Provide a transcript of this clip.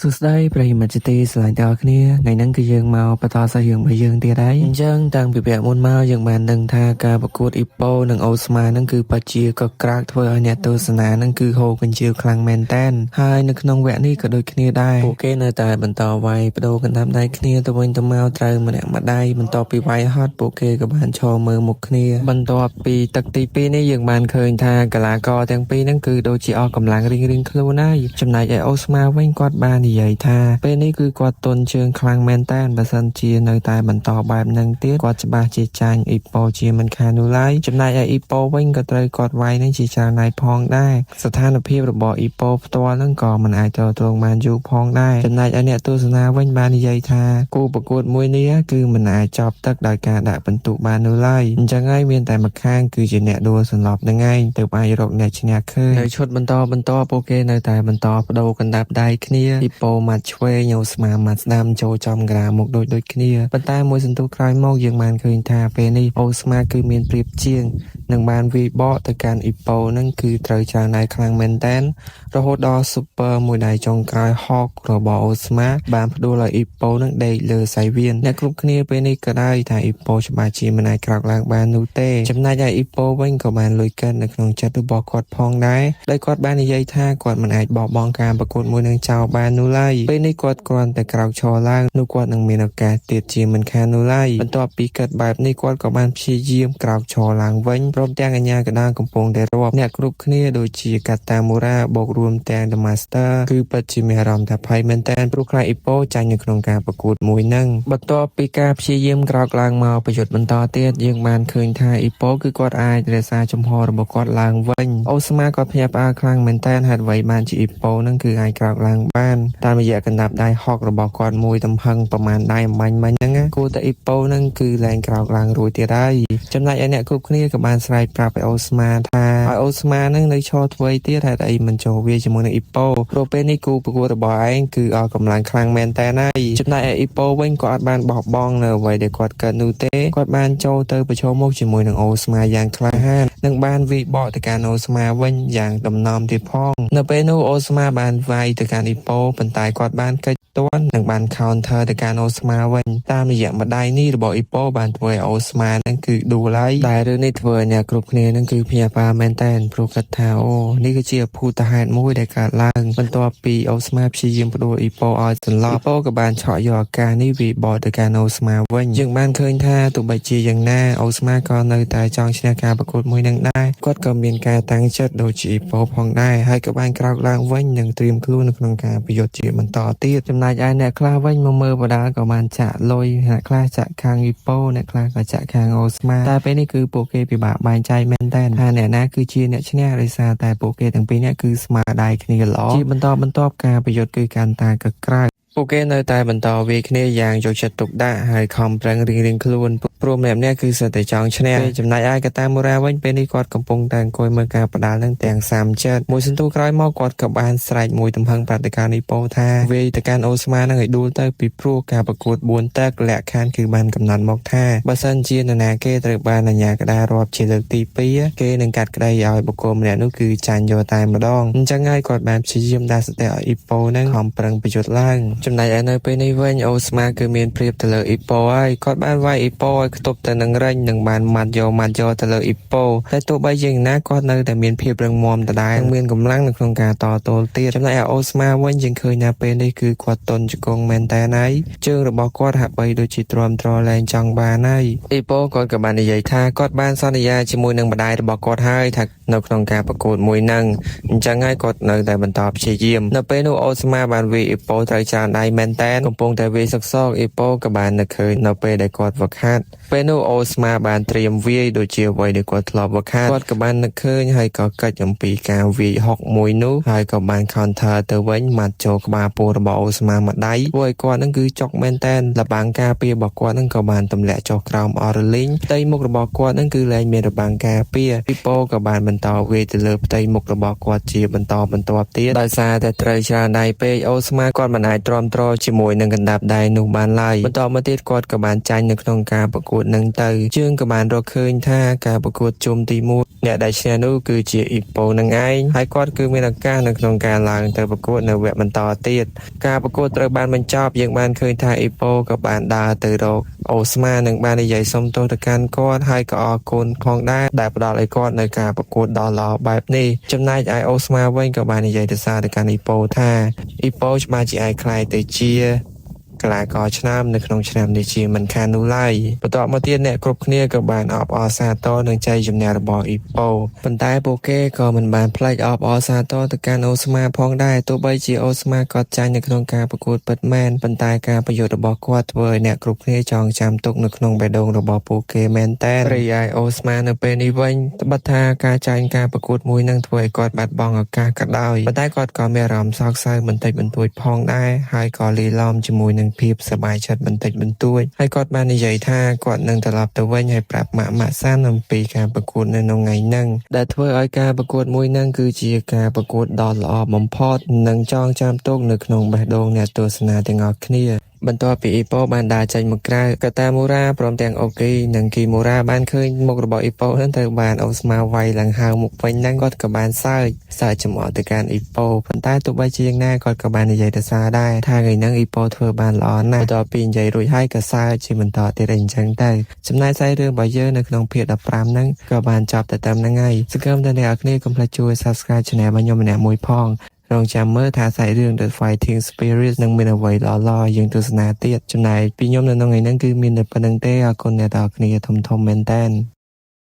សួស្តីប្រិយមិត្តជាទីស្រឡាញ់ទាំងអស់គ្នាថ្ងៃហ្នឹងគឺយើងមកបន្តសាច់រឿងរបស់យើងទៀតហើយអញ្ចឹងតាំងពីវគ្គមុនមកយើងបានដឹងថាការប្រកួតអ៊ីប៉ូនិងអូស្មាហ្នឹងគឺពិតជាក៏ក្រើកធ្វើឲ្យអ្នកទស្សនាហ្នឹងគឺហូរកញ្ជៀវខ្លាំងមែនតែនហើយនៅក្នុងវគ្គនេះក៏ដូចគ្នាដែរពួកគេនៅតែបន្តវាយបដូរកណ្ដាប់ដៃគ្នាទៅវិញទៅមកត្រូវម្នាក់ម្ដាយបន្ទាប់ពីវាយហត់ពួកគេក៏បានឈរមើលមុខគ្នាបន្ទាប់ពីទឹកទី2នេះយើងបានឃើញថាកីឡាករទាំងពីរហ្នឹងគឺដូចជាអស់កម្លាំងរៀងៗខ្លួនហើយចំណែកឯអូស្មាវិញគាត់បាននិយាយថាពេលនេះគឺគាត់ទន់ជើងខ្លាំងមែនតើបើសិនជានៅតែបន្តបែបហ្នឹងទៀតគាត់ច្បាស់ជាចាញ់អ៊ីប៉ូជាមិនខាននោះឡើយចំណែកឯអ៊ីប៉ូវិញក៏ត្រូវគាត់វាយនឹងជាច្រើនណៃផងដែរស្ថានភាពរបស់អ៊ីប៉ូផ្ទាល់ហ្នឹងក៏មិនអាចទ្រទ្រង់បានយូរផងដែរចំណែកឯអ្នកទស្សនាវិញបាននិយាយថាគូប្រកួតមួយនេះគឺមិនអាចចប់ទឹកដោយការដាក់ពិន្ទុបាននោះឡើយអញ្ចឹងហើយមានតែម្ខាងគឺជាអ្នកដួលសន្លប់នឹងឯងទើបអាចរកអ្នកឈ្នះឃើញនៅឈុតបន្តបន្តពួកគេនៅតែបន្តបដូរកណ្ដាប់ដៃគ្នាអ៊ីប៉ូម៉ាត់ឆ្វេងអូស្មាម៉ាត់ស្ដាំចូលចំក្រាមុខដូចដូចគ្នាប៉ុន្តែមួយសន្ទុះក្រោយមកយើងបានឃើញថាពេលនេះអូស្មាគឺមានប្រៀបជាងនឹងបានវាយបកទៅកាន់អ៊ីប៉ូនឹងគឺត្រូវច្រើនដៃខ្លាំងមែនតែនរហូតដល់ super មួយដៃចុងក្រោយហករបស់អូស្មាបានផ្ដួលឲ្យអ៊ីប៉ូនឹងដេកលើសៃវៀនអ្នកគ្រប់គ្នាពេលនេះក៏ដែរថាអ៊ីប៉ូច្បាស់ជាមិនអាចក្រោកឡើងបាននោះទេចំណែកឯអ៊ីប៉ូវិញក៏បានលួចកិននៅក្នុងចិត្តរបស់គាត់ផងដែរដោយគាត់បាននិយាយថាគាត់មិនអាចបោះបង់ការប្រកួតមួយនឹងចោលបាននោះឡើយពេលនេះគាត់គ្រាន់តែក្រោកឈរឡើងនោះគាត់នឹងមានឱកាសទៀតជាមិនខាននោះឡើយបន្ទាប់ពីគិតបែបនេះគាត់ក៏បានព្យាយាមក្រោកឈរឡើងវិញព្រមទាំងអាជ្ញាកណ្ដាលកំពុងតែរាប់អ្នកគ្រប់គ្នាដូចជាកាតាមូរ៉ាបូករួមទាំង The Master គឺពិតជាមានអារម្មណ៍ថាភ័យមែនទែនព្រោះខ្លាចអ៊ីប៉ូចាញ់នៅក្នុងការប្រកួតមួយហ្នឹងបន្ទាប់ពីការព្យាយាមក្រោកឡើងមកប្រយុទ្ធបន្តទៀតយើងបានឃើញថាអ៊ីប៉ូគឺគាត់អាចរក្សាជំហររបស់គាត់ឡើងវិញអូស្មាគាត់ភ្ញាក់ផ្អើលខ្លាំងមែនទែនហេតុអ្វីបានជាអ៊ីប៉ូហ្នឹងគឺអាចក្រោកឡើងបានតាមរយៈកណ្ដាប់ដៃហករបស់គាត់មួយទំហឹងប្រមាណដៃអំបញ្ញមិញហ្នឹងណាគួរតែអ៊ីប៉ូហ្នឹងគឺឡើងក្រោកឡើងរួចទៀតហើយចំណែកឯអ្នកគ្រប់គ្នាក៏បានស្រែកប្រាប់ឲ្យអូស្មាថាឲ្យអូស្មាហ្នឹងនៅឈរធ្វើអីទៀតហេតុអីមិនចូលវាជាមួយនឹងអ៊ីប៉ូព្រោះពេលនេះគូប្រកួតរបស់ឯងគឺអស់កម្លាំងខ្លាំងមែនតើហើយចំណែកឯអ៊ីប៉ូវិញក៏អត់បានបោះបង់នៅអ្វីដែលគាត់កើតនោះទេគាត់បានចូលទៅប្រឈមមុខជាមួយនឹងអូស្មាយ៉ាងក្លាហាននិងបានវាយបកទៅកាន់អូស្មាវិញយ៉ាងដំណំទៀតផងនៅពេលនោះអូស្មាបានវាយទៅកាន់អ៊ីប៉ូប៉ុន្តែគាត់បានកិច្ចទាន់និងបាន counter ទៅកាន់អូស្មាវិញតាមរយៈម្ដាយនេះរបស់អ៊ីប៉ូបានធ្វើឲ្យអូស្មានឹងគឺដួលហើយដែលរឿងនេះធ្វើឲ្យអ្នកគ្រប់គ្នានឹងគឺភ្ញាក់ផ្អើលមែនតែនព្រោះគិតថាអូនេះគឺជាភូតហេតុមួយដែលកើតឡើងបន្ទាប់ពីអូស្មាព្យាយាមផ្ដួលអ៊ីប៉ូឲ្យសន្លប់អ៊ីប៉ូក៏បានឆក់យកឱកាសនេះវាយបកទៅកាន់អូស្មាវិញយើងបានឃើញថាទោះបីជាយ៉ាងណាអូស្មាក៏នៅតែចង់ឈ្នះការប្រកួតមួយនឹងដែរគាត់ក៏មានការតាំងចិត្តដូចជាអ៊ីប៉ូផងដែរហើយក៏បានក្រោកឡើងវិញនិងត្រៀមខ្លួននៅក្នុងការប្រយុទ្ធជាបន្តទៀតចំណែកឯអ្នកខ្លះវិញមកមើលបដាក៏បានចាក់លុយអ្នកខ្លះចាក់ខាងអ៊ីប៉ូអ្នកខ្លះក៏ចាក់ខាងអូស្មាតែពេលនេះគឺពួកគេពិបាកបែងចែកមែនតើថាអ្នកណាគឺជាអ្នកឈ្នះដោយសារតែពួកគេទាំងពីរនាក់គឺស្មើដៃគ្នាល្អជាបន្តបន្ទាប់ការប្រយុទ្ធគឺកាន់តែកក្រើកពួកគេនៅតែបន្តវាយគ្នាយ៉ាងយកចិត្តទុកដាក់ហើយខំប្រឹងរៀងៗខ្លួនព្រោះម្នាក់ៗគឺសិតតែចង់ឈ្នះចំណែកឯកតាមូរ៉ាវិញពេលនេះគាត់កំពុងតែអង្គុយមើលការផ្ដាល់នឹងទាំងសាមចិត្តមួយសន្ទុះក្រោយមកគាត់ក៏បានស្រែកមួយទំហឹងប្រតិការនីប៉ូថាវាយទៅកាន់អូស្មានឹងឲ្យដួលទៅពីព្រោះការប្រកួត4ទឹកលក្ខខណ្ឌគឺបានកំណត់មកថាបើសិនជានរណាគេត្រូវបានអាជ្ញាក្តាររាប់ជាលើកទី2គេនឹងកាត់ក្តីឲ្យបុគ្គលម្នាក់នោះគឺចាញ់យកតែម្ដងអញ្ចឹងហើយគាត់បានព្យាយាមដាស់សតិឲ្យអ៊ីប៉ូនឹងខំប្រឹងប្រយុទ្ធឡើងចំណែកឯនៅពេលនេះវិញអូស្មាគឺមានប្រៀបទៅលើអ៊ីប៉ូហើយគាត់បានវាយអ៊ីប៉ូឲ្យខ្ទប់ទៅនឹងរែងនិងបានម៉ាត់យកម៉ាត់យកទៅលើអ៊ីប៉ូតែទោះបីយ៉ាងណាគាត់នៅតែមានភាពរឹងមាំដដែលនិងមានកម្លាំងនៅក្នុងការតទល់ទៀតចំណែកឯអូស្មាវិញយើងឃើញថាពេលនេះគឺគាត់ទន់ជង្គង់មែនតើហើយជើងរបស់គាត់ហាក់បីដូចជាទ្រាំទ្រលែងចង់បានហើយអ៊ីប៉ូគាត់ក៏បាននិយាយថាគាត់បានសន្យាជាមួយនឹងម្ដាយរបស់គាត់ហើយថានៅក្នុងការប្រកួតមួយហ្នឹងអញ្ចឹងហើយគាត់នៅតែបន្តព្យាយាមនៅពេលនោះអូស្មាបានវាយអ៊ីប៉ូត្រូវច្រើនដៃមែនតែនកំពុងតែវាយសុកសកអ៊ីប៉ូក៏បាននឹកឃើញនៅពេលដែលគាត់វឹកហាត់ពេលនោះអូស្មាបានត្រៀមវាយដូចជាអ្វីដែលគាត់ធ្លាប់វឹកហាត់គាត់ក៏បាននឹកឃើញហើយក៏កិច្ចអំពីការវាយហុកមួយនោះហើយក៏បាន counter ទៅវិញម៉ាត់ចូលក្បាលពោះរបស់អូស្មាមួយដៃធ្វើឲ្យគាត់នឹងគឺចុកមែនតែនលបាំងការពាររបស់គាត់នឹងក៏បានទម្លាក់ចុះក្រោមអរលីងផ្ទៃមុខរបស់គាត់នឹងគឺលែងមានរបាំងការពារអ៊ីប៉ូក៏បានបន្តវាយទៅលើផ្ទៃមុខរបស់គាត់ជាបន្តបន្ទាប់ទៀតដោយសារតែត្រូវច្រើនដៃពេកអូស្មាគាត់មិនអាចទ្រាំទ្រជាមួយនឹងកណ្ដាប់ដៃនោះបានឡើយបន្តមកទៀតគាត់ក៏បានចាញ់នៅក្នុងការប្រកួត ួតនឹងទៅយើងក៏បានរកឃើញថាការប្រកួតជុំទី1អ្នកដែលឈ្នះនោះគឺជាអ៊ីប៉ូនឹងឯងហើយគាត់គឺមានឱកាសនៅក្នុងការឡើងទៅប្រកួតនៅវគ្គបន្តទៀតការប្រកួតត្រូវបានបញ្ចប់យើងបានឃើញថាអ៊ីប៉ូក៏បានដើរទៅរកអូស្មានិងបាននិយាយសុំទោសទៅកាន់គាត់ហើយក៏អរគុណផងដែរដែលផ្ដល់ឲ្យគាត់នៅការប្រកួតដ៏ល្អបែបនេះចំណែកឯអូស្មាវិញក៏បាននិយាយទៅសារទៅកាន់អ៊ីប៉ូថាអ៊ីប៉ូច្បាស់ជាអាចក្លាយទៅជាកីឡាករឆ្នើមនៅក្នុងឆ្នាំនេះជាមិនខាននោះឡើយបន្ទាប់មកទៀតអ្នកគ្រប់គ្នាក៏បានអបអរសាទរនឹងជ័យជំនះរបស់អ៊ីប៉ូប៉ុន្តែពួកគេក៏មិនបានភ្លេចអបអរសាទរទៅកាន់អូស្មាផងដែរទោះបីជាអូស្មាគាត់ចាញ់នៅក្នុងការប្រកួតពិតមែនប៉ុន្តែការប្រយុទ្ធរបស់គាត់ធ្វើឲ្យអ្នកគ្រប់គ្នាចងចាំទុកនៅក្នុងបេះដូងរបស់ពួកគេមែនតើរីឯអូស្មានៅពេលនេះវិញត្បិតថាការចាញ់ការប្រកួតមួយនឹងធ្វើឲ្យគាត់បាត់បង់ឱកាសក៏ដោយប៉ុន្តែគាត់ក៏មានអារម្មណ៍សោកសៅបន្តិចបន្តួចផងដែរហើយក៏លាយឡំជាមួយនឹងភាពសប្បាយចិត្តបន្តិចបន្តួចហើយគាត់បាននិយាយថាគាត់នឹងត្រឡប់ទៅវិញហើយប្រាប់ម៉ាក់ម៉ាក់សានអំពីការប្រកួតនៅក្នុងថ្ងៃហ្នឹងដែលធ្វើឲ្យការប្រកួតមួយហ្នឹងគឺជាការប្រកួតដ៏ល្អបំផុតនិងចងចាំទុកនៅក្នុងបេះដូងអ្នកទស្សនាទាំងអស់គ្នាបន្ទាប់ពីអ៊ីប៉ូបានដើរចេញមកក្រៅកតាមូរ៉ាព្រមទាំងអូគីនិងគីមូរ៉ាបានឃើញមុខរបស់អ៊ីប៉ូហ្នឹងត្រូវបានអូស្មាវាយឡើងហៅមុខវិញហ្នឹងគាត់ក៏បានសើចសើចចំអកទៅកាន់អ៊ីប៉ូប៉ុន្តែទោះបីជាយ៉ាងណាគាត់ក៏បាននិយាយទៅសារដែរថាថ្ងៃហ្នឹងអ៊ីប៉ូធ្វើបានល្អណាស់បន្ទាប់ពីនិយាយរួចហើយក៏សើចជាបន្តទៀតអីអញ្ចឹងទៅចំណែកសាច់រឿងរបស់យើងនៅក្នុងភាគ15ហ្នឹងក៏បានចប់តែតាមហ្នឹងហើយសង្ឃឹមថាអ្នកនរគ្នាកុំភ្លេចជួយ Subscribe Channel របស់ខ្ញុំម្នាក់មួយផងរងចាំមើលថាសាច់រឿង The Fighting Spirit នឹងមានអ្វីល្អៗយើងទស្សនាទៀតចំណែកពីខ្ញុំនៅក្នុងថ្ងៃហ្នឹងគឺមានតែប៉ុណ្្នឹងទេអរគុណអ្នកទាំងអស់គ្នាធំៗមែនតើ។